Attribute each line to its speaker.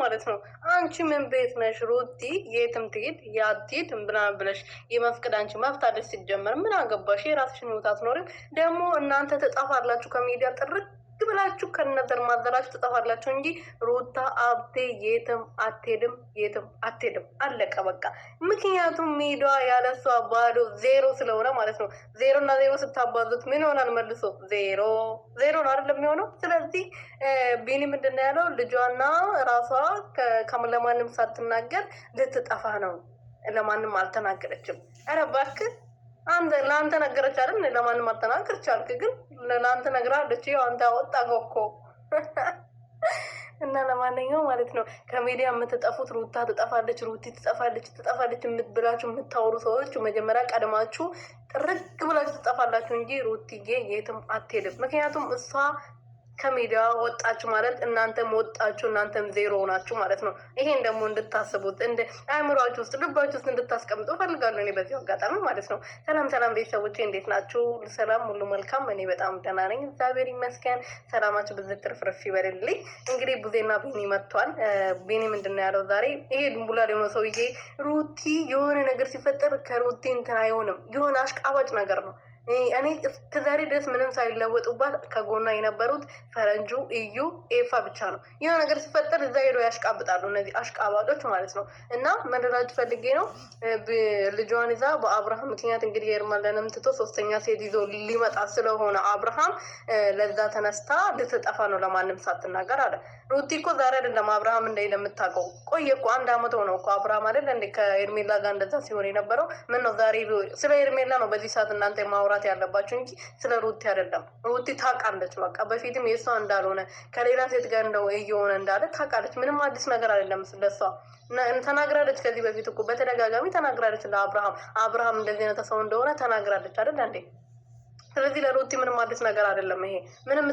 Speaker 1: ማለት ነው። አንቺ ምን ቤት ነሽ ሩቲ? የትም ትሂድ ያትሂድ ምናምን ብለሽ የመፍቀድ አንቺ መብት አለሽ። ሲጀመር ምን አገባሽ? የራስሽን ህይወት አትኖሪም? ደግሞ እናንተ ትጠፋላችሁ ከሚዲያ ጥርቅ ብላችሁ ከነዘር ማዘራችሁ ትጠፋላችሁ እንጂ ሩታ አብቴ የትም አትሄድም፣ የትም አትሄድም። አለቀ በቃ። ምክንያቱም ሜዳ ያለሷ ባዶ ዜሮ ስለሆነ ማለት ነው። ዜሮ እና ዜሮ ስታባዙት ምን ይሆናል? መልሶ ዜሮ ዜሮ ነው አይደለም የሚሆነው። ስለዚህ ቢኒ ምንድን ነው ያለው? ልጇና ራሷ ለማንም ሳትናገር ልትጠፋ ነው። ለማንም አልተናገረችም። ኧረ እባክህ አንተ ለአንተ ነገረች አይደል? ለማንም አልተናገረች አልክ፣ ግን ለአንተ ነግራለች። ያው አንተ አወጣ እኮ። እና ለማንኛውም ማለት ነው ከሚዲያ የምትጠፉት ሩታ ትጠፋለች፣ ሩቲ ትጠፋለች፣ ትጠፋለች የምትብላችሁ የምታወሩ ሰዎች መጀመሪያ ቀድማችሁ ጥርግ ብላችሁ ትጠፋላችሁ እንጂ ሩቲዬ የትም አትሄድም። ምክንያቱም እሷ ከሚዲያ ወጣችሁ ማለት እናንተም ወጣችሁ፣ እናንተም ዜሮ ናችሁ ማለት ነው። ይሄን ደግሞ እንድታስቡት እንደ አእምሯችሁ ውስጥ ልባችሁ ውስጥ እንድታስቀምጡ እፈልጋለሁ እኔ በዚሁ አጋጣሚ ማለት ነው። ሰላም ሰላም ቤተሰቦቼ እንዴት ናችሁ? ሰላም ሁሉ መልካም፣ እኔ በጣም ደህና ነኝ፣ እግዚአብሔር ይመስገን። ሰላማችሁ ብዝት ትርፍርፍ ይበልልኝ። እንግዲህ ቡዜና ቢኒ መጥቷል። ቢኒ ምንድን ነው ያለው ዛሬ? ይሄ ድንቡላል የሆነ ሰውዬ ሩቲ የሆነ ነገር ሲፈጠር ከሩቲ እንትን አይሆንም፣ የሆነ አሽቃባጭ ነገር ነው። እኔ እስከዛሬ ድረስ ምንም ሳይለወጡባት ከጎኗ የነበሩት ፈረንጁ፣ እዩ፣ ኤፋ ብቻ ነው። የሆነ ነገር ሲፈጠር እዛ ሄዶ ያሽቃብጣሉ፣ እነዚህ አሽቃባጮች ማለት ነው። እና መረዳት ፈልጌ ነው። ልጇን ይዛ በአብርሃም ምክንያት እንግዲህ ሄርሜላንም ትቶ ሶስተኛ ሴት ይዞ ሊመጣ ስለሆነ አብርሃም ለዛ ተነስታ ልትጠፋ ነው ለማንም ሳትናገር አለ። ሩቲ እኮ ዛሬ አይደለም አብርሃም እንደሄደ የምታውቀው፣ ቆየ እኮ አንድ አመት ሆነው እኮ አብርሃም አይደል እንደ ከሄርሜላ ጋር እንደዛ ሲሆን የነበረው። ምን ነው ዛሬ ስለ ሄርሜላ ነው በዚህ ሰዓት እናንተ ማውራት ያለባችሁ እንጂ ስለ ሩቲ አይደለም። ሩቲ ታውቃለች፣ በቃ በፊትም የእሷ እንዳልሆነ ከሌላ ሴት ጋር እንደው እየሆነ እንዳለ ታውቃለች። ምንም አዲስ ነገር አይደለም ስለሷ ተናግራለች። ከዚህ በፊት እኮ በተደጋጋሚ ተናግራለች ለአብርሃም። አብርሃም እንደዚህ አይነት ሰው እንደሆነ ተናግራለች አይደል እንዴ? ስለዚህ ለሩቲ ምንም አዲስ ነገር አይደለም ይሄ ምንም